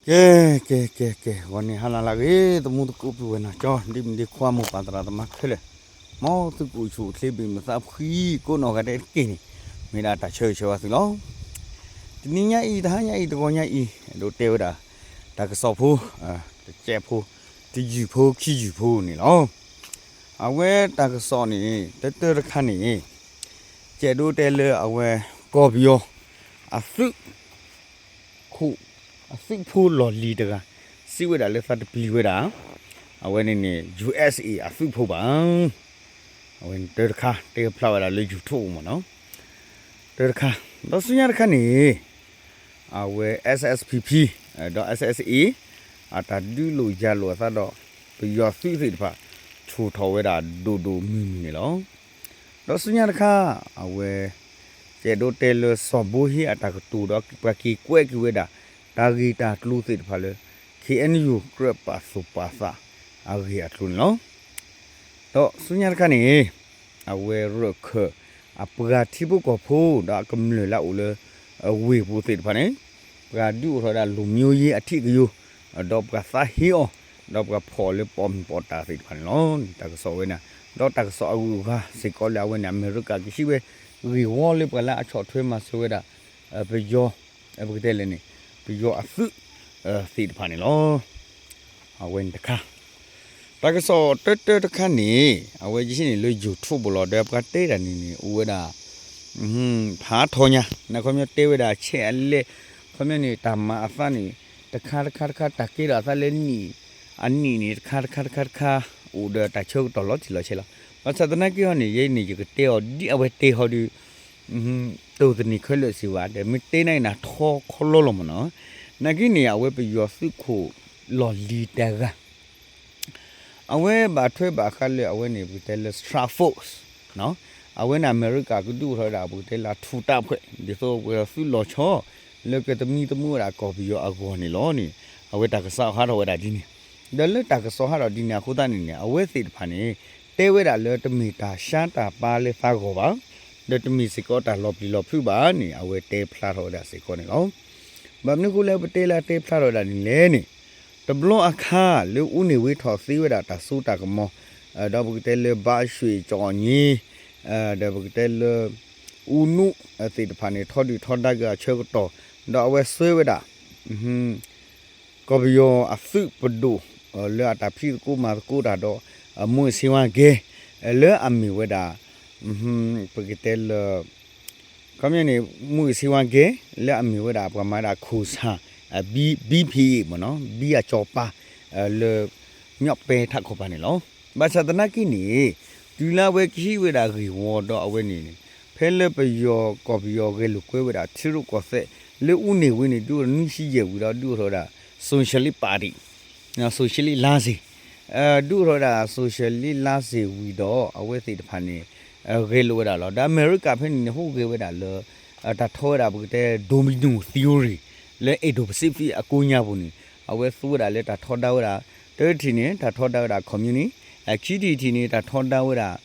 ကဲ ကဲ ကဲ ကဲ ဂီၤန့ၣ်ဟါလၢ်လၢ်ဂ့ၤ သမူသကိးပုၢ်ဝဲၢ်နီၢ်ကၠီ ဒ်မုၢ်ဒ့ခွါမိၢ်ပၢ်သရၣ်သမါခဲလၢာ်, မ်သုကအိၣ်ဆူၣ်အိၣ်ချ့ဘၣ်မုာ်သးဖှံကိးနီၢ်ဂၤဒဲးတက့ၢ်န့ၣ်, မ့ၢ်ဒၣ်တၢ်ဆၢဂ့ၤဆၢဝါသုလီၤ. တနံၤညါအံၤ တဟါညါအံၤ တဂီၤညါအံၤ အဲၣ်ဒိးတဲဝဲဒၣ် တၢ်ကစီၣ်ဖိ တကဲးဖိ တယုၢ်ဖိခံယုၢ်ဖိန့ၣ်လီၤ. အဝဲတၢ်ကစီၣ်န့ၣ် တၢတၢတခါန့ၣ် ကဲးဒိးတဲလၢအဝဲ ကီၢ်ပယီၤ အသုး ခိၣ် အသုးဖိလီၢ်လံၤတဂၤ စံးဝဲဒၣ်လၢသးတပျံၤဝဲဒၣ် အဝဲန့ၣ်န့ၣ် ယူၢ်အ့ၣ်စ့ၣ်အသုးဖိဘၣ်. အဝဲန့ၣ်တၢတခါ တဲဖျါဝဲဒၣ်လၢ YouTube မ့ၢ်နီၤ. တၢတခါ ဒီးဆူညါတခါန့ၣ် အဝဲ SSPP ဒီး SSA အတၢ်ဒုးလိာ်ယၤလိာ်အသးဒီး ပယီၤသုးသ့ၣ်တဖၣ် ဆူၣ်ထီၣ်ဝဲဒၣ်ဒိၣ်ဒိၣ်မုၢ်မုၢ်န့ၣ်လီၤ. ဒီးဆူညါတခါ အဝဲ ကဲးဒိးတဲလၢစီၤဘိဟ့အတၢ်ကတိၤဒီး ပှၤက့ၤကွဲးက့ၤဝဲဒၣ် တၢ်ဂ့ၢ်တၢ်ကျိၤသ့ၣ်တဖၣ်လၢ KNU ကြၢးပာ်သူၣ်ပာ်သးအဂ့ၢ်အကျိၤန့ၣ်လီၤ. ဒီးဆူညါတခါန့ၣ် အဝဲရၢၢ်ခၢၣ် အပှၤထံဖိကီၢ်ဖိ ဒီးအကမျၢၢ်လၢအအိၣ်လၢ ဝ့ၢ်ပူၤသ့ၣ်တဖၣ်န့ၣ် ပှၤဒုးအိၣ်ထီၣ်ဝဲဒၣ် လူမျိုးရေး အထံးအကယိၤ ဒီးပှၤသးဟ့အီၤ ဒီးပှၤဖီၣ်လၢပိာ်မုၣ်ပိာ်တာ်သ့ၣ်တဖၣ်န့ၣ်လီၤ. တၢ်ကစီၣ်ဝဲန့ၣ် ဒီးတၢ်ကစီၣ်အဂုၤအဂၤစ့ၢ်ကီးလၢအဝဲန့ၣ် အမဲရကၤကဟံးဝဲ ဂ့ၢ်ဝီလၢပှၤလၢအဆီၣ်ထွဲမၤစၢၤဝဲဒၣ် ပယီၤ ပကတဲလဲၣ်န့ၣ် ပယီၤအသုး သ့ၣ်တဖၣ်န့ၣ်လီၤ. အဝဲန့ၣ်တခါ တၢ်ကစီၣ်တၢတၢတခါန့ၣ် အဝဲယဟံးန့ၢ်လၢ YouTube လီၤ ဒီးပှၤတဲတၢ်န့ၣ်န့ၣ် အိၣ်ဝဲဒၣ် ဖးထီညါ နခီပညီတဲဝဲဒၣ်ဆဲးအလဲၢ် ခီပညီန့ၣ် တၢ်မၤအသးန့ၣ် တခါတခါတခါ တၢ်ကဲထီၣ်အသးလၢနံၣ် အနံၣ်န့ၣ် တခါတခါတခါတခါ အိၣ်ဒီးတၢ်ဆၢကတီၢ်လီၤတံၢ်လီၤဆဲးလီၤ. ဘၣ်ဆၣ်သနာ်က့ဟီန့ၣ် ယဲန့ၣ် ယကတဲအီၤဒ်အဝဲတဲဟီဒီး တိၢ်သနံၤခဲလၢာ်စံးဝဲ ဒီးမ့ၢ်တဲန့ၣ်နၤထီခီလီလီၤမ့ၢ်နီၤ. နာ်က့န့ၣ် အဝဲပယီၤသုးခိၣ်လီၢ်လံၤတဂၤ အဝဲဘၣ်ထွဲဘၣ်ဃးလၢအဝဲန့ၣ် ပကတဲလၢ Stratford အဝဲန့ၣ် အမဲရကၤကဒုးအိၣ်ထီၣ်ဝဲဒၣ် ပကတဲလၢအထူးတပ်ဖွဲ့ ဒ်သိးပယီၤသုးလီၤဆီ လၢကသမံသမိးဝဲဒၣ်ကီၢ်ပယီၤအဂီၢ်န့ၣ်လီၤန့ၣ် အဝဲတၢ်ကစီၣ်ဟးထီၣ်ဝဲဒၣ်ဒ်န့ၣ် ဒီးလၢတၢ်ကစီၣ်ဟးထီၣ်ဒ်န့ၣ်အဃိသတးန့ၣ်န့ၣ် အဝဲသ့ၣ်တဖၣ်န့ၣ် တဲဝဲဒၣ်လၢတမ့ၢ်တၢ်ဆါတၢ်ပၢလၢသးဂီၢ်ဘၣ် ဒီးတမ့ၢ်စ့ၢ်ကီးတၢ်လီၤပျံၤလီၤဖုးဘၣ်န့ၣ် အဝဲတဲဖျါထီၣ်ဝဲဒၣ်စ့ၢ်ကီးန့ၣ်လီၤ. ဘၣ်မနုၤအဃိလၢပတဲလၢအတဲဖျါထီၣ်ဝဲဒၣ်န့ၣ်လဲၣ်န့ၣ် တဘျီအခါလၢအူန့ၢ်ဝ့ထီၣ်သ့ဝဲဒၣ်တၢ်စိတၢ်ကမီၤ ဒီးပကတဲလၢဘါရွှ့ၣ်ကၠီၣ်နံ ဒီးပကတဲလၢ အူနူသ့ၣ်တဖၣ်န့ၣ် ထီဒုၣ်ထီဒါက့ၤအဆၢကတီၢ် ဒီးအဝဲစွဲဝဲဒၣ် ကီၢ်ပယီၤအသုးပဒိၣ် လၢအတၢ်ဖံးသကိးမၤသကိးတၢ်ဒီး မူးယစ်ဆေးဝါးဂိုဏ်း လၢအမ့ၢ်ဝဲဒၣ် ပကတဲလၢ ခီပညီန့ၣ် မူးယစ်ဆေးဝါးဂိုဏ်း လၢအမ့ၢ်ဝဲဒၣ်ပှၤမၤဝဲဒၣ်ခိၣ်ဆၣ် ဘံဖံးမ့ၢ်နီၤ ဘံအစီၤပၤ လၢ မၠီၣ်ပဲထးခိၣ်ပၤန့ၣ်လီၤ. ဘၣ်ဆၣ်သနာ်က့န့ၣ် တုၤလၢအဝဲကဟံးဝဲဒၣ်ဂ့ၢ်ဝီဒီးအဝဲန့ၣ်န့ၣ် ဖဲလၢပယီၤကီၢ်ပယီၤဂဲၤလိာ်ကွဲဝဲဒၣ်ထံရူၢ်ကီၢ်သဲး လၢအူန့ၢ်ဝ့န့ၣ် ဒုးအိၣ်နွံဆံယဲၢ်ဝံၤဒီး ဒုးအိၣ်ထီၣ်ဝဲဒၣ် Socialist Party Socialist လါစ့ၣ် ဒုးအိၣ်ထီၣ်ဝဲဒၣ် Socialist လါစ့ၣ်ဝံၤဒီး အဝဲသ့ၣ်တဖၣ်န့ၣ် ဂဲၤလိာ်ဝဲဒၣ်လီၤ. ဒီးအမဲရကၤဖဲန့ၣ်န့ၣ် ဟူးဂဲၤဝဲဒၣ်လၢ တၢ်ထီဝဲဒၣ်ပကတဲ domino theory လၢ Indo-Pacific အကိးညါပူၤန့ၣ် အဝဲသူဝဲဒၣ်လၢတၢ်ထီဒါဝဲဒၣ် တထံၣ်န့ၣ် တၢ်ထီဒါဝဲဒၣ် communist ခံထံၣ်တထံၣ်န့ၣ် တၢ်ထီဒါဝဲဒၣ်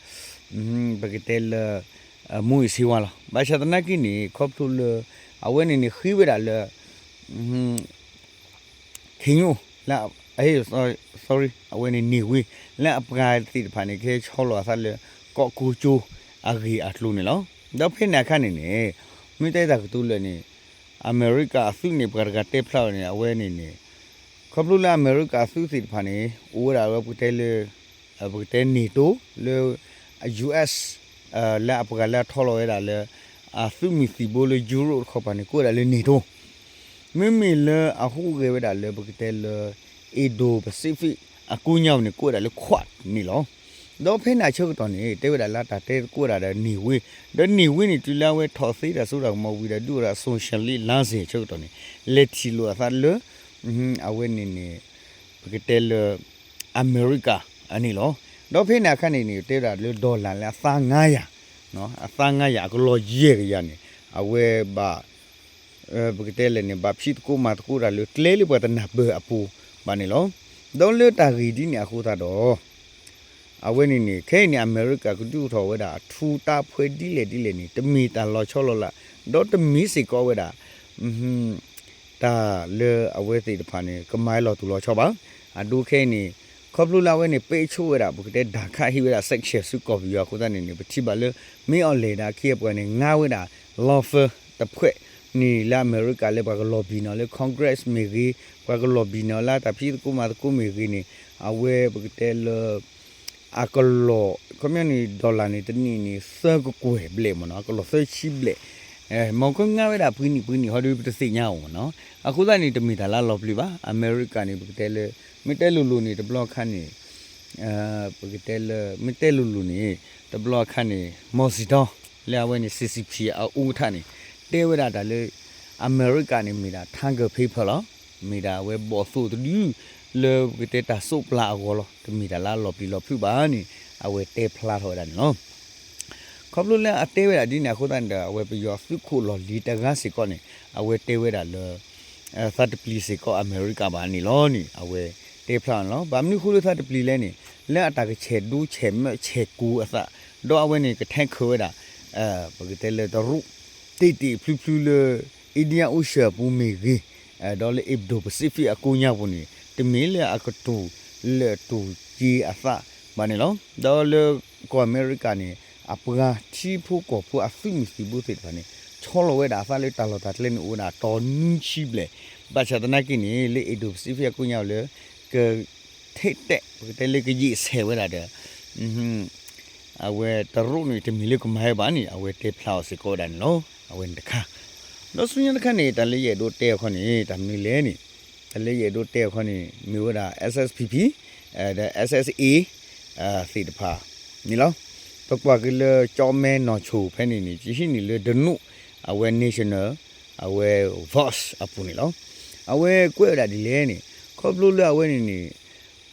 ပကတဲလၢ မူးယစ်ဆေးဝါးလီၤ. ဘၣ်ဆၣ်သနာ်က့န့ၣ် ခီဖျိလၢ အဝဲန့ၣ်န့ၣ်ဃ့ဝဲဒၣ်လၢ ခ့ညိၣ် လၢ sorry အဝဲန့ၣ်န့ၢ်ဝ့ လၢအပှၤသ့ၣ်တဖၣ်န့ၣ် ကဟဲဆီလီၤအသးလၢ ကီၢ်ကိကၠိအဂ့ၢ်အကျိၤန့ၣ်လီၤ. ဒီးဖဲန့ၣ်အခါန့ၣ်န့ၣ် မ့ၢ်တဲတၢ်ကတိၤလၢာ်န့ၣ် အမဲရကၤအသုးန့ၣ် ပှၤတဂၤတဲဖျါဝဲန့ၣ် အဝဲန့ၣ်န့ၣ် ခီဖျိလၢအမဲရကၤအသုးသ့ၣ်တဖၣ်န့ၣ် အိၣ်ဝဲဒၣ်လၢပကတဲလၢ ပကတဲ NATO လၢ US လၢအပှၤလၢအထီလီၤဝဲဒၣ်လၢ အသုးမုၢ်သံၣ်ဘိလၢ Europe တခီပၤန့ၣ် ကိးဝဲဒၣ်လၢ NATO မ့မ့ၢ်လၢအဟူးဂဲၤဝဲဒၣ်လၢပကတဲလၢ Indo-Pacific အကိးညါပူၤန့ၣ် ကိးဝဲဒၣ်လၢ Quad န့ၣ်လီၤ. ဒီးဖဲန့ၣ်အဆၢကတီၢ်န့ၣ် တဲဝဲဒၣ်လၢတၢ်တဲသကိးဝဲဒၣ်ဒီးန့ၢ်ဝ့ ဒီးန့ၢ်ဝ့န့ၣ် တုၤလၢအဝဲထီၣ်သ့တၢ်စိတၢ်ကမီၤဝံၤဒီး ဒုးအိၣ်ထီၣ် Socialist လါစ့ၣ်အဆၢကတီၢ်န့ၣ် လဲၤထံၣ်လိာ်အသးလၢ အဝဲန့ၣ်န့ၣ် ပကတဲလၢ အမဲရကၤအန့ၣ်လီၤ. ဒီးဖဲန့ၣ်အခါန့ၣ်န့ၣ် တဲဝဲဒၣ်လၢ dollar လၢအသါငါးရာ အသါငါးရာ အကလီၢ်ယဲၢ်ကယၤန့ၣ် အဝဲဘၣ် ပကတဲလဲၣ်န့ၣ် ဘၣ်ဖံးသကိးမၤသကိးတၢ်လၢကျဲလၢပှၤတနၢ်ပၢၢ်အပူၤဘၣ်န့ၣ်လီၤ. ဒီးလၢတၢ်ဂ့ၢ်ဒ်န့ၣ်အဃိသတးဒီး အဝဲန့ၣ်န့ၣ် ခဲအံၤန့ၣ် အမဲရကၤကဒုးအိၣ်ထီၣ်ဝဲဒၣ်အထူးတပ်ဖွဲ့ဒ်လဲၣ်ဒ်လဲၣ်န့ၣ် တမ့ၢ်တၢ်လီၤဆီလီၤလး ဒီးတမ့ၢ်စ့ၢ်ကီးဝဲဒၣ် တၢ်လၢအဝဲသ့ၣ်တဖၣ်န့ၣ် ကမၤလီၤတိၢ်လီၤဆီဘၣ်. အဒိခဲအံၤန့ၣ် ခီဖျိလၢအဝဲန့ၣ် ပဲဆိဝဲဒၣ် ပကတဲဒၣ်ခးဟ့ၣ်ဝဲဒၣ် sanction ဆူကီၢ်ပယီၤအဃိသတးန့ၣ်န့ၣ် ပထံၣ်ဘၣ်လၢ မ့ၢ်အီၤလဲၣ်ဒၣ်ခံအပှၤန့ၣ် ငါဝဲဒၣ် law firm တဖှဲးန့ၣ်လၢအမဲရကၤလၢပှၤကလီၤဘံၣ်နီၤလၢ Congress မ့ၢ်ဂ့ၤ, ပှၤကလီၤဘံၣ်နီၤလၢတၢ်ဖံးသကိးမၤသကိးမ့ၢ်ဂ့ၤန့ၣ် အဝဲပကတဲလၢ အကလီၤ ခီပညီန့ၣ် dollar န့ၣ် တနံၣ်န့ၣ် သၢကကွဲၢ်ဘျဲၣ်မ့ၢ်နီၤ, အကလီၤသၢဆံဘျဲၣ်, မ့ၢ်ကငါဝဲဒၣ်ပှဲၤနံၣ်ပှဲၤနံၣ်ဟီဒီးပတသ့ၣ်ညါအီၤမ့ၢ်နီၤ. အဃိသတးန့ၣ် တမ့ၢ်တၢ်လၢအလီၤပျံၤဘၣ်. အမဲရကၤန့ၣ် ပကတဲလၢ မ့ၢ်တဲလိၤလိၤန့ၣ် တဘျီအခါန့ၣ် ပကတဲလၢ မ့ၢ်တဲလိၤလိၤန့ၣ် တဘျီအခါန့ၣ် မီၤစံၣ်တီ လၢအဝဲန့ၣ် CCP အအူကထါန့ၣ် တဲဝဲဒၣ်တၢ်လၢ အမဲရကၤန့ၣ် မ့ၢ်ဒၣ် target paper လီၤ. မ့ၢ်ဒၣ်အဝဲဘီၣ်သိၣ်တဒု လၢပကတဲတၢ်စိးပျၤအဂီၢ်လီၤ. တမ့ၢ်တၢ်လၢအလီၤပျံၤလီၤဖုးဘၣ်န့ၣ် အဝဲတဲဖျါထီၣ်ဝဲဒၣ်န့ၣ်လီၤ. ခီဖျိလၢအတဲဝဲဒၣ်ဒ်န့ၣ်အဃိသတးန့ၣ်ဒီး အဝဲပယီၤသုးခိၣ်လီၢ်လံၤတဂၤစ့ၢ်ကီးန့ၣ် အဝဲတဲဝဲဒၣ်လၢ သးတပျံၤစ့ၢ်ကီးအမဲရကၤဘၣ်န့ၣ်လီၤန့ၣ် အဝဲတဲဖျါန့ၣ်လီၤ. ဘၣ်မနုၤဃိလၢသးတပျံၤလဲၣ်န့ၣ် လၢအတၢ်ကဆဲးဒိဆဲးမၢဆဲးကိၤအသး ဒီးအဝဲန့ၣ်ကထဲခၢးဝဲဒၣ် ပကတဲလၢတရူး တ့ၢ်တ့ၢ်ဖျုဖျုလၢ Indian Ocean အပူၤမ့ၢ်ဂ့ၤ, ဒီးလၢ Indo-Pacific အကိညါပူၤန့ၣ် တမ့ၢ်လၢအကတိၤလၢအတိၤက့ၤအသးဘၣ်န့ၣ်လီၤ. ဒီးလၢကီၢ်အမဲရကၤန့ၣ် အပှၤထံဖိကီၢ်ဖိအသုးမုၢ်သံၣ်ဘိသ့ၣ်တဖၣ်န့ၣ် ဆီလီၤဝဲဒၣ်အသးလၢတၢ်လီၢ်တၢ်ကျဲန့ၣ် အိၣ်ဝဲဒၣ်တီနွံဆံဘျဲၣ်, ဘၣ်ဆၣ်သနာ်က့န့ၣ် လၢ Indo-Pacific အကိညါလၢ က ထဲးတဲး ပကတဲလၢကယံာ်ဆဲးဝဲဒၣ်ဒီး အဝဲတရူးန့ၣ် တမ့ၢ်လၢကမၤဝဲဘၣ်န့ၣ် အဝဲတဲဖျါအီၤစ့ၢ်ကီးဝဲဒၣ်န့ၣ်လီၤ. အဝဲန့ၣ်တခါ ဒီးဆူညါတခါန့ၣ် တၢ်လၢယအဲၣ်ဒိးတဲအခီန့ၣ် တၢ်မနုၤလဲၣ်န့ၣ် တၢ်လၢယအဲၣ်ဒိးတဲအခီန့ၣ် မ့ၢ်ဝဲဒၣ် SSPP ဒီး SSA သ့ၣ်တဖၣ်န့ၣ်လီၤ. ပကွၢ်က့ၤလၢကၠီမဲနီၢ်ဆိၣ်ဖဲန့ၣ်န့ၣ် ယဟံးန့ၢ်လၢဒနိး အဝဲ National အဝဲ Voice အပူၤန့ၣ်လီၤ. အဝဲကွဲးဝဲဒၣ်ဒ်လဲၣ်န့ၣ် ခီဖျိလၢအဝဲန့ၣ်န့ၣ်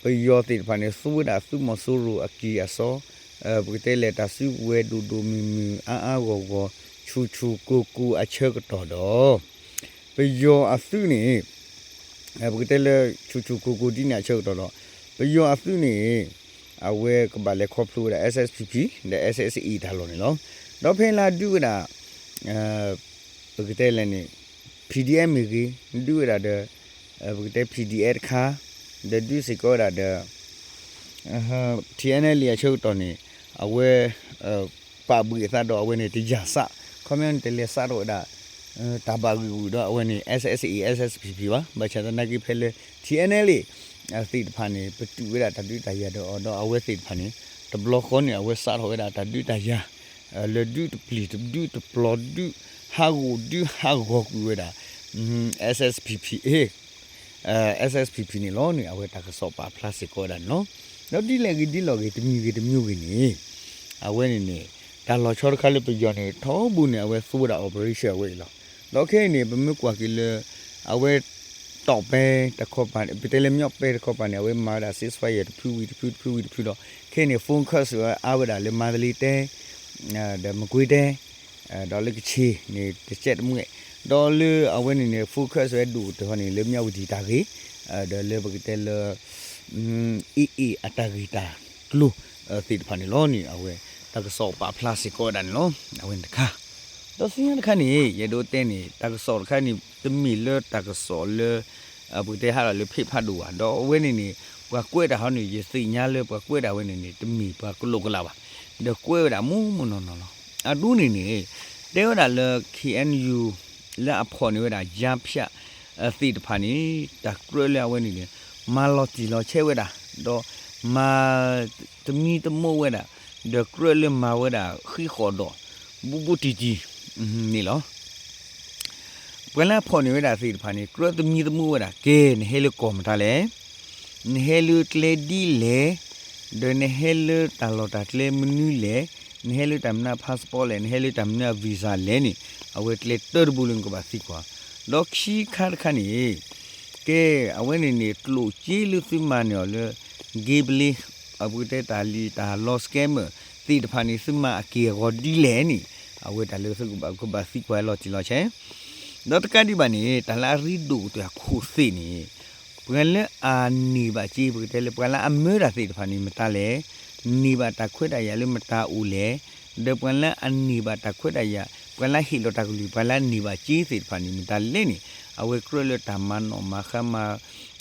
ပယီၤသ့ၣ်တဖၣ်န့ၣ် သူဝဲဒၣ်သုးမီၤစိရိၤအက့ၢ်အစီ ပကတဲလဲၣ်တၢ်စုကဝဲၤဒိၣ်ဒိၣ်မုၢ်မုၢ်အါအါဂီၢ်ဂီၢ် ဆူၣ်ဆူၣ်ကိၢ်ကိၢ်အဆၢကတီၢ်ဒီး ပယီၤအသုးန့ၣ် ပကတဲလၢ ဆူၣ်ဆူၣ်ကိၢ်ကိၢ်ဒ်န့ၣ်အဆၢကတီၢ်ဒီး ပယီၤအသုးန့ၣ် အဝဲကဘၣ်လဲၤခီဖျိဝဲဒၣ် SSPP ဒီး SSA တၢ်လီၢ်န့ၣ်လီၤ. ဒီးဖဲလၢဒုးဝဲဒၣ် ပကတဲလဲၣ်န့ၣ် PDF မ့ၢ်ဂ့ၤ ဒုးဝဲဒၣ်ဒီး ပကတဲ PDF တခါ ဒီးဒုးစ့ၢ်ကီးဝဲဒၣ်ဒီး TNLA အဆၢကတီၢ်န့ၣ် အဝဲ ပာ်ဘှံးအသးဒီးအဝဲန့ၣ် တယာ်စး ခီပညီန့ၣ် တလဲၤစးထီၣ်ဝဲဒၣ် တၢ်ဘၣ်ဂံာ်ဂူာ်ဒီးအဝဲန့ၣ် SSA SSPP ဘၣ်. ဘၣ်ဆၣ်သနာ်က့ဖဲလၢ TNLA သ့ၣ်တဖၣ်န့ၣ် ပတုာ်ဝဲဒၣ်တၢ်ဒုးတၢ်ယၤဒီးအီၤဒီးအဝဲသ့ၣ်တဖၣ်န့ၣ် တဘျီဃီန့ၣ် အဝဲစးထီၣ်ဝဲဒၣ်တၢ်ဒုးတၢ်ယၤ လၢဒုးတပျံၤတဒုးတပျီၤဒုးဟးဂီၤဒုးဟးဂီၤကွံာ်ဝဲဒၣ် SSPP အ SSPP န့ၣ်လီၤန့ၣ် အဝဲတၢ်ကစီၣ်ပာ်ဖျါစ့ၢ်ကီးဝဲဒၣ်န့ၣ်လီၤ. ဒီးဒ်လဲၣ်ဂ့ၤဒ်လဲၣ်ဂ့ၤ တမံၤဂ့ၤတမံၤဂ့ၤန့ၣ် အဝဲန့ၣ်န့ၣ် တၢ်လီၤဆီတခါလၢပယီၤန့ၣ် ထီဘိန့ၣ် အဝဲသူဝဲဒၣ် operation အဝဲအံၤလီၤ. ဒီးခဲအံၤန့ၣ် ပမ့ၢ်ကွၢ်က့ၤလၢ အဝဲ တီၢ်ပဲတခီပၤန့ၣ် ပတဲလၢ မြောက်ပိုင်း တခီပၤန့ၣ် အဝဲမၤဝဲဒၣ် ceasefire တဖုဝံၤတဖု တဖုဝံၤတဖုဒီး ခဲအံၤန့ၣ် focus ဝဲအါဝဲဒၣ်လၢ မန္တလေးတိုင်း ဒီး မကွေးတိုင်း ဒီးလၢကချ့ၣ်န့ၣ် တကဲးတမှဲး ဒီးလၢအဝဲန့ၣ်န့ၣ် focus ဝဲဒိၣ်ကတၢၢ်န့ၣ် လၢ မြဝတီ တၢ်ဂ့ၢ် ဒီးလၢပကတဲလၢ AA အတၢ်ဂ့ၢ်တၢ်ကျိၤသ့ၣ်တဖၣ်န့ၣ်လီၤန့ၣ် အဝဲတၢ်ကစီၣ်ပာ်ဖျါစ့ၢ်ကီးဝဲဒၣ်န့ၣ်လီၤ. အဝဲန့ၣ်တခါ ဒီးဆူညါတခါန့ၣ် ယအဲၣ်ဒိးတဲန့ၣ် တၢ်ကစီၣ်တခါန့ၣ် တမ့ၢ်လၢတၢ်ကစီၣ်လၢ ပကတဲဟးလီၤလၢဖ့ၣ်ဖးဒိၣ်ဘၣ် ဒီးအဝဲန့ၣ်န့ၣ် ပှၤကွဲးတၢ်ဟီန့ၣ် ယသ့ၣ်ညါလၢပှၤကွဲးတၢ်ဝဲန့ၣ်န့ၣ် တမ့ၢ်ပှၤကလိာ်ကလာ်ဘၣ် ဒီးကွဲးဝဲဒၣ်မူးမူးနီၢ်နီၢ်လီၤ. အဒိန့ၣ်န့ၣ် တဲဝဲဒၣ်လၢ KNU လၢအဖီၣ်န့ၢ်ဝဲဒၣ် ကြားဖြတ် သ့ၣ်တဖၣ်န့ၣ် တၢ်ကြၢးလၢအဝဲန့ၣ်န့ၣ် မၤလီၤတံၢ်လီၤဆဲးဝဲဒၣ် ဒီးမၤသမံသမိးဝဲဒၣ် ဒီးကြၢးလၢမၤဝဲဒၣ်ဃံးဃီၣ်ဒီး ဘူးဘူးတံၢ်တံၢ်န့ၣ်လီၤ. ပှၤလၢအဖီၣ်န့ၢ်ဝဲဒၣ်သ့ၣ်တဖၣ်န့ၣ် ကြၢးသမံသမိးဝဲဒၣ် ကဲ နဟဲလၢကီၢ်မတၤလဲၣ်, နဟဲလၢကျဲဒ်လဲၣ်, ဒီးနဟဲလၢတၢ်လီၢ်တၢ်ကျဲမနုၤလဲၣ်, နဟဲလၢတၢ်မနုၤ passport လဲၣ်, နဟဲလၢတၢ်မနုၤ visa လဲၣ်န့ၣ် အဝဲကျဲတၢတဘိလၢနကဘၣ်သံကွၢ်. ဒီးခံခါတခါန့ၣ် ကဲ အဝဲန့ၣ်န့ၣ် ကျိၣ်စ့လၢသုမၤန့ၢ်အီၤလၢ gambling အပူၤတဲတၢ်လံ တၢ်လီၤ scammer သ့ၣ်တဖၣ်န့ၣ် သုမၤအက့ၢ်အဂီၤဒ်လဲၣ်န့ၣ် အဝဲတၢ်လၢသုကဘၣ်သံကွၢ်လီၤတံၢ်လီၤဆဲး ဒီးတကးဒံးဘၣ်န့ၣ် တၢ်လၢအရ့ဒိၣ်ကတၢၢ်ခိၣ်သ့ၣ်န့ၣ် ပှၤလၢအန့ၢ်ဘၣ်စ့ ပကတဲလၢ ပှၤလၢအမၢတၢ်သ့ၣ်တဖၣ်န့ၣ် မတၤလဲၣ်, န့ၢ်ဘၣ်တၢ်ခွဲးတၢ်ယာ်လၢမတၤအိၣ်လဲၣ်, ဒီးပှၤလၢအန့ၢ်ဘၣ်တၢ်ခွဲးတၢ်ယာ် ပှၤလၢဟ့ၣ်လီၤတၢ်ကလုၢ် ပှၤလၢအန့ၢ်ဘၣ်စ့သ့ၣ်တဖၣ်န့ၣ် မတၤလဲၣ်န့ၣ် အဝဲကြၢးလၢတၢ်မၤနီၣ်မၤဃါမၤ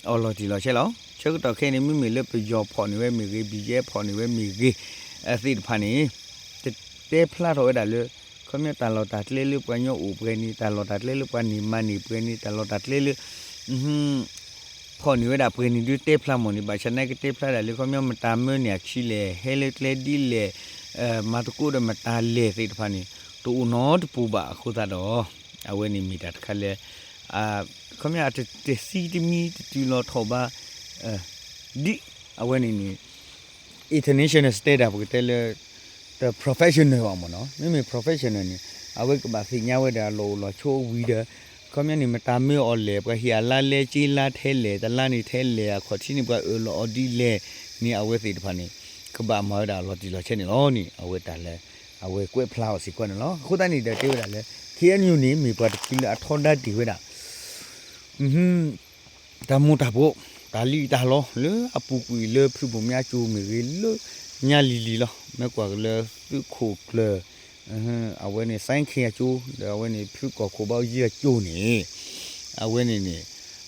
အီၤလီၤတံၢ်လီၤဆဲးလီၤ. ဆၢကတီၢ်ခဲအံၤန့ၣ် မ့မ့ၢ်လၢပယီၤဖီၣ်န့ၢ်ဝဲမ့ၢ်ဂ့ၤ ဘံယဲၢ်ဖီၣ်န့ၢ်ဝဲမ့ၢ်ဂ့ၤ သ့ၣ်တဖၣ်န့ၣ် တတဲဖျါထီၣ်ဝဲဒၣ်လၢ ခီပညီတၢ်လီၢ်တၢ်ကျဲလၢပှၤကညီအိၣ်ပှဲၤန့ၣ် တၢ်လီၢ်တၢ်ကျဲလၢပှၤန့ၢ်မၤန့ၢ်ပှဲၤန့ၣ် တၢ်လီၢ်တၢ်ကျဲလၢ ဖီၣ်န့ၢ်ဝဲဒၣ်ပှဲၤန့ၣ်ဒုးတဲဖျါမ့ၢ်န့ၣ် ဘၣ်ဆၣ်သနာ်က့တဲဖျါဒၣ်လၢ ခီပညီမတၤမၢန့ၢ်အခံလဲၣ် ဟဲလၢကျဲဒ်လဲၣ် မၤသကိးဒီးမတၤလဲၣ်သ့ၣ်တဖၣ်န့ၣ် တအိၣ်နီတပူၤဘၣ်အဃိသတးဒီး အဝဲန့ၣ်မ့ၢ်တၢ်တခါလၢ ခီပညီအတတသံတမံတတုၤလီၤထီၣ်ဘၣ် ဒ်အဝဲန့ၣ်န့ၣ် international standard ပကတဲလၢ တ professional ဘၣ်မ့ၢ်နီၤ. မ့မ့ၢ် professional န့ၣ် အဝဲကဘၣ်သ့ၣ်ညါဝဲဒၣ်လီၢ်အိၣ်လီၢ်ဆိဝံၤဒီး ခီပညီန့ၣ် မတၤမၢအီၤလဲၣ် ပှၤဟ့ၣ်အလါလဲၣ် က့လါထဲလဲၣ် တလါန့ၣ်ထဲလဲၣ် အခီၣ်ထံးန့ၣ်ပှၤအၢၣ်လီၤအီၤဒ်လဲၣ်န့ၣ် အဝဲသ့ၣ်တဖၣ်န့ၣ် ကဘၣ်မၤဝဲဒၣ်လီၤတံၢ်လီၤဆဲးန့ၣ်လီၤန့ၣ် အဝဲတၢ်လၢ အဝဲကွဲးဖျါအီၤစ့ၢ်ကီးန့ၣ်လီၤ. အဃိသတးန့ၣ်ဒီးတဲဝဲဒၣ်လၢ ခ့ၣ်အဲၣ်ယူၣ်န့ၣ် မ့ၢ်ပှၤတဖုလၢအထီဒါတ့ၢ်ဝဲဒၣ် တၢ်မူၤတၢ်ဘှီး တၢ်လံၣ်တၢ်လီလၢအပူၤကွံာ်လၢဖုဘိၣ်မၠါကၠိမ့ၢ်ဂ့ၤ လၢညါလံၤလံၤလီၤ. မ့ၢ်ကွၢ်က့ၤလၢသုးခိၣ်ကျၢၢ် အဝဲန့ၣ် စဲခ့ၣ်အကၠိ ဒီးအဝဲန့ၣ် ဖုကီၢ်ခိၣ်ဘၣ်ယံၤအကၠိန့ၣ် အဝဲန့ၣ်န့ၣ်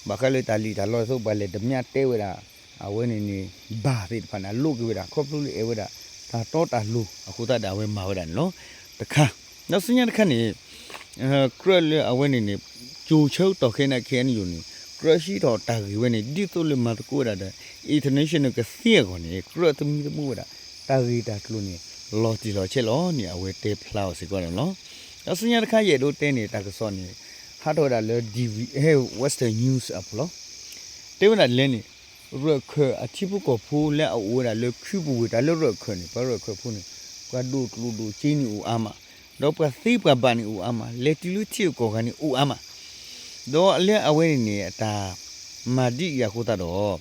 ဘၣ်ဃးလၢတၢ်လံၣ်တၢ်လီအသိး ပှၤလဲၤတမျၢ်တဲဝဲဒၣ် အဝဲန့ၣ်န့ၣ် ဘၣ်သ့ၣ်တဖၣ်န့ၣ် အလိးက့ၤဝဲဒၣ် ခီဖျိလၢအဲၣ်ဝဲဒၣ် တၢ်တီတၢ်လိၤ အဃိသတးဒီးအဝဲမၤဝဲဒၣ်န့ၣ်လီၤ. တခါ ဒီးဆူညါတခါန့ၣ် ကြၢးလၢအဝဲန့ၣ်န့ၣ် ကၠိဆၢကတီၢ်ခဲအံၤန့ၣ် ခ့ၣ်အဲၣ်ယူၣ်န့ၣ် ကြၢးဟံးထီၣ်တၢ်ဂ့ၢ်ဝဲန့ၣ် ဒ်သိးလၢမၤသကိးဝဲဒၣ်ဒီး international ကသ့အဂီၢ်န့ၣ် ကြၢးသမံသမိးဝဲဒၣ် တၢ်ဂ့ၢ်တၢ်ကျိၤန့ၣ် လီၤတံၢ်လီၤဆဲးလီၤန့ၣ် အဝဲတဲဖျါအီၤစ့ၢ်ကီးန့ၣ်လီၤ. ဒီးဆူညါတခါယအဲၣ်ဒိးတဲန့ၣ် တၢ်ကစီၣ်န့ၣ် ဟးထီၣ်ဝဲဒၣ်လၢ Western News အပူၤလီၤ. တဲဝဲဒၣ်လဲၣ်န့ၣ် ရၢၢ်ခၢၣ်အထံဖိကီၢ်ဖိလၢအအိၣ်ဝဲဒၣ်လၢခုပူၤဝ့ၢ် တၢ်လၢရၢၢ်ခၢၣ်န့ၣ် ပှၤရၢၢ်ခၢၣ်ဖိန့ၣ် ပှၤဒိၣ်ကျိၣ်ဒိၣ်စ့န့ၣ်အိၣ်အါမး, ဒီးပှၤသ့ပှၤဘၣ်န့ၣ်အိၣ်အါမး, လဲၤတုၤလၢထံဂုၤကီၢ်ဂၤန့ၣ်အိၣ်အါမး, ဒီးလၢအဝဲန့ၣ်န့ၣ် အတၢ်မၤဒ်အံၤအဃိသတးဒီး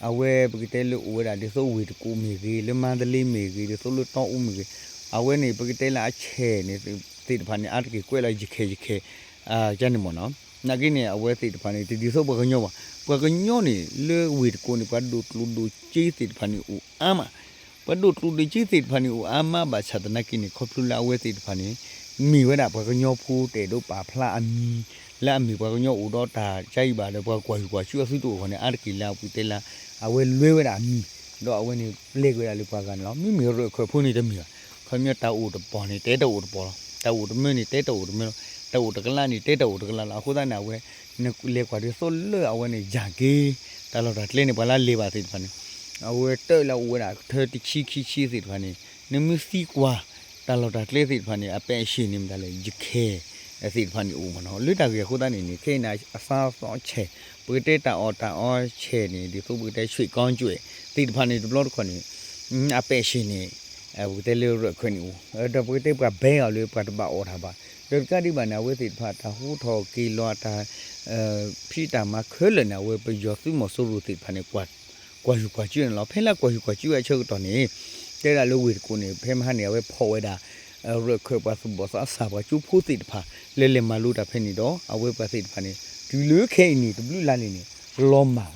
အဝဲပကတဲလၢအိၣ်ဝဲဒၣ်ဒ်သိးဝ့ၢ်တကူၣ်မ့ၢ်ဂ့ၤ, လၢမါတလ့မ့ၢ်ဂ့ၤ, ဒ်သိးလၢတီအူမ့ၢ်ဂ့ၤ, အဝဲန့ၣ်ပကတဲလၢအဆဲးန့ၣ်သ့ၣ်တဖၣ်န့ၣ် အါတက့ၢ်ကွဲးလီၤယခဲၣ်ယခဲၣ် ကန့ၣ်မ့ၢ်နီၤ. နာ်က့န့ၣ် အဝဲသ့ၣ်တဖၣ်န့ၣ် တဒ်သိးပှၤကညီဘၣ်. ပှၤကညီန့ၣ် လၢဝ့ၢ်တကူၣ်န့ၣ် ပှၤဒိၣ်ကျိၣ်ဒိၣ်စ့သ့ၣ်တဖၣ်န့ၣ်အိၣ်အါမး, ပှၤဒိၣ်ကျိၣ်ဒိၣ်စ့သ့ၣ်တဖၣ်န့ၣ်အိၣ်အါမး ဘၣ်ဆၣ်သနာ်က့န့ၣ် ခီဖျိလၢအဝဲသ့ၣ်တဖၣ်န့ၣ် မ့ၢ်ဝဲဒၣ်ပှၤကညီဖိ တအဲၣ်ဒိးပာ်ဖျါအမံၤ လၢအမ့ၢ်ပှၤကညီအိၣ်ဒီးတၢ်ကါအံၤဘၣ်ဒီး ပှၤကွၢ်ဟုၣ်ကွၢ်စူၣ်အသုတအိၣ်အဂီၢ်န့ၣ် အါတက့ၢ်လၢအပူၤတဲလၢ အဝဲလွဲဝဲဒၣ်အမံၤ ဒီးအဝဲန့ၣ်ပျဲက့ၤဝဲဒၣ်လၢပှၤဂၤန့ၣ်လီၤ. မ့မ့ၢ်ရၢၢ်ခၢၣ်ဖိန့ၣ်တမ့ၢ်ဘၣ်. ခီပညီတၢ်အိၣ်တပီၢ်န့ၣ် တဲတၢ်အိၣ်တပီၢ်လီၤ. တၢ်အိၣ်တမၢန့ၣ် တဲတၢ်အိၣ်တမၢလီၤ. တၢ်အိၣ်တကလးန့ၣ် တဲတၢ်အိၣ်တကလးလီၤ. အဃိသတးန့ၣ် အဝဲ နလဲၤကွၢ်ဒ်သိးလၢအဝဲန့ၣ် ယၤက့ၤ တၢ်လီၢ်တၢ်ကျဲန့ၣ် ပှၤလၢအလဲၤဘၣ်သ့ၣ်တဖၣ်န့ၣ် အဝဲတၢ်လၢအအိၣ်ဝဲဒၣ် ထၢတဆံခံဆံသ့ၣ်တဖၣ်န့ၣ် နမ့ၢ်သံကွၢ် တၢ်လီၢ်တၢ်ကျဲသ့ၣ်တဖၣ်န့ၣ် အပဲာ်အဆ့ၣ်န့ၣ် မတၤလဲၣ် ယခဲၣ်သ့ၣ်တဖၣ်န့ၣ်အိၣ်မ့ၢ်နီၤ. လၢတၢ်ဂ့ၢ်အဃိသတးန့ၣ်န့ၣ် ခဲအံၤန့ၣ် အသီသီဆဲး ပကတဲတၢ်အီၣ်တၢ်အီဆဲးန့ၣ် ဒ်သိးပကတဲ ဆွ့ၣ်ကီကွဲၢ် သ့ၣ်တဖၣ်န့ၣ် တဘျီတခီၣ်န့ၣ် အပဲာ်ဆ့ၣ်န့ၣ် ပကတဲလၢရၢၢ်ခၢၣ်န့ၣ်အိၣ် ဒီးပကတဲပှၤဘဲအီၤလၢပှၤတဘၣ်အီၣ်တၢ်ဘၣ်. ဒီးတကးဒံးဘၣ်န့ၣ် အဝဲသ့ၣ်တဖၣ်တၢ်ဟူထီၣ်က့ၤလီၤအတၢ် ဖံးတၢ်မၤခဲလၢာ်န့ၣ် အဝဲပယီၤသုးမီၤစိရိၤသ့ၣ်တဖၣ်န့ၣ် ကွၢ်ဟုၣ်ကွၢ်စူၣ်န့ၣ်လီၤ. ဖဲလၢကွၢ်ဟုၣ်ကွၢ်စူၣ်ဝဲအဆၢကတီၢ်န့ၣ် တဲဒၣ်လၢဝ့ၢ်တကူၣ်န့ၣ် ဖဲမဟါန့ၣ် အဝဲဖီၣ်ဝဲဒၣ် ရၢၢ်ခၢၣ်ပှၤသူၣ်ဘီၣ်သးစၢ်ပှၤကၠိဖိသ့ၣ်တဖၣ် လဲၤလဲၤမၤလိတၢ်ဖဲန့ၣ်ဒီး အဝဲပှၤသ့ၣ်တဖၣ်န့ၣ် တုၤလၢခဲအံၤန့ၣ် တဘျုးလါလံန့ၣ် လီၤမၢ်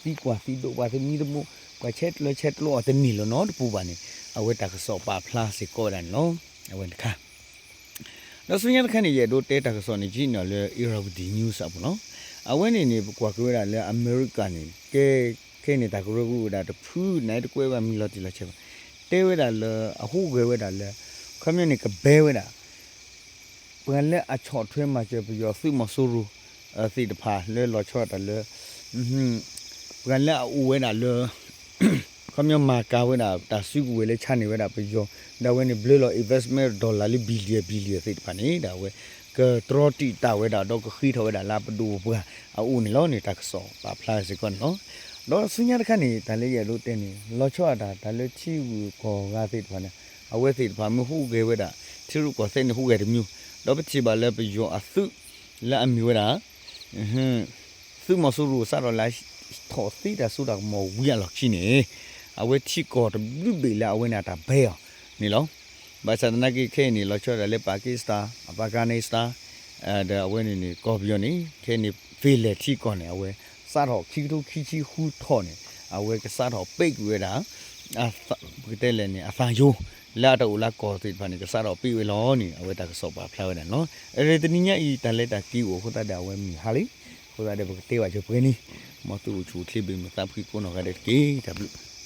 ဒီးပှၤသံကွၢ်သံဒိးပှၤသမံသမိး ပှၤဆဲးကျၢဆဲးကျိးအီၤတန့ၢ်လၢၤနီတပူၤဘၣ်န့ၣ် အဝဲတၢ်ကစီၣ်ပာ်ဖျါစ့ၢ်ကီးဝဲဒၣ်န့ၣ်လီၤ. အဝဲတခါ ဒီးဆူညါတခါန့ၣ် ယအဲၣ်ဒိးတဲတၢ်ကစီၣ်န့ၣ် ကံနီၤလၢ Irrawaddy News အပူၤလီၤ. အဝဲန့ၣ်န့ၣ် ပကွၢ်က့ၤဝဲဒၣ်လၢအမဲရကၤန့ၣ် ကဲ ခဲအံၤန့ၣ် တၢ်ကရၢကရိဝဲဒၣ်တဖုန့ၣ် တကွဲးဘၣ်မံၤလီၤတံၢ်လီၤဆဲးဘၣ်. တဲဝဲဒၣ်လၢ အဟူးဂဲၤဝဲဒၣ်လၢ ခီပညီန့ၣ် ကဘဲဝဲဒၣ် ပှၤလၢအဆီၣ်ထွဲမၤစၢၤပယီၤသုးမီၤစိရိၤ သ့ၣ်တဖၣ်လၢလီၤဆီဒၣ်တၢ်လၢ ပှၤလၢအအိၣ်ဝဲဒၣ်လၢ ခီပညီမၤကၤဝဲဒၣ် တၢ်စုကဝဲၤလၢဆါန့ၢ်ဝဲဒၣ်ပယီၤ ဒီးအဝဲန့ၣ်ဘျၢလီၤ investment dollar လၢ billion billion သ့ၣ်တဖၣ်န့ၣ် ဒီးအဝဲ ကတြီတံာ်တာ်ဝဲဒၣ် ဒီးကဃ့ထီၣ်ဝဲဒၣ်လၢအပဒိၣ်ပပှၢ်အအိၣ်န့ၣ်လီၤန့ၣ် တၢ်ကစီၣ်ပာ်ဖျါစ့ၢ်ကီးန့ၣ်လီၤ. ဒီးဆူညါတခါန့ၣ် တၢ်လၢယအဲၣ်ဒိးတဲန့ၣ် လီၤဆီဒၣ်တၢ် တၢ်လၢထံဂုၤကီၢ်ဂၤသ့ၣ်တဖၣ်န့ၣ် အဝဲသ့ၣ်တဖၣ်မ့ၢ်ဟူးဂဲၤဝဲဒၣ် ထံရူၢ်ကီၢ်သဲးန့ၣ်ဟူးဂဲၤတမံၤ ဒီးပထံၣ်ဘၣ်လၢပယီၤအသုး လၢအမ့ၢ်ဝဲဒၣ် သုးမီၤစိရိၤစးထီၣ်လၢ ထီၣ်သ့တၢ်စိတၢ်ကမီၤဝံၤအလီၢ်ခံန့ၣ် အဝဲထံကီၢ်တဘျုးဘ့ၣ်လၢအဝဲန့ၣ်အတၢ်ဘဲအီၤန့ၣ်လီၤ. ဘၣ်ဆၣ်သနာ်က့ခဲအံၤန့ၣ် လီၤဆီဒၣ်လၢ Pakistan, Afghanistan ဒီးအဝဲန့ၣ်န့ၣ် ကီၢ်ပယီၤန့ၣ် ခဲအံၤန့ၣ် ဖ့လဲၣ်ထံကီၢ်န့ၣ် အဝဲစးထီၣ်ခံကထိခံဆံဃုထီၣ်န့ၣ် အဝဲကစးထီၣ်ပ့းကွံာ်ဝဲဒၣ် ပကတဲလဲၣ်န့ၣ် အသံၣ်ယိ လၢအတၢ်အိၣ်လၢကီၢ်သ့ၣ်တဖၣ်န့ၣ် ကစးထီၣ်ပ့းဝဲလီၤန့ၣ် အဝဲတၢ်ကစီၣ်ပာ်ဖျါဝဲဒၣ်န့ၣ်လီၤ. အရ့တနံၤညါအံၤ တၢ်လဲၤတၢ်က့ၤအိၣ်အဃိသတးဒီး အဝဲမုၢ်ဟါလံ အဃိသတးဒီး ပကတဲဘၣ်ဆိပှဲၤန့ၣ်, မ်သုအိၣ်ဆူၣ်အိၣ်ချ့ ဘၣ်မုာ်သးဖှံကိးနီၢ်ဂၤဒဲးတက့ၢ်. တၢ်ဘျုး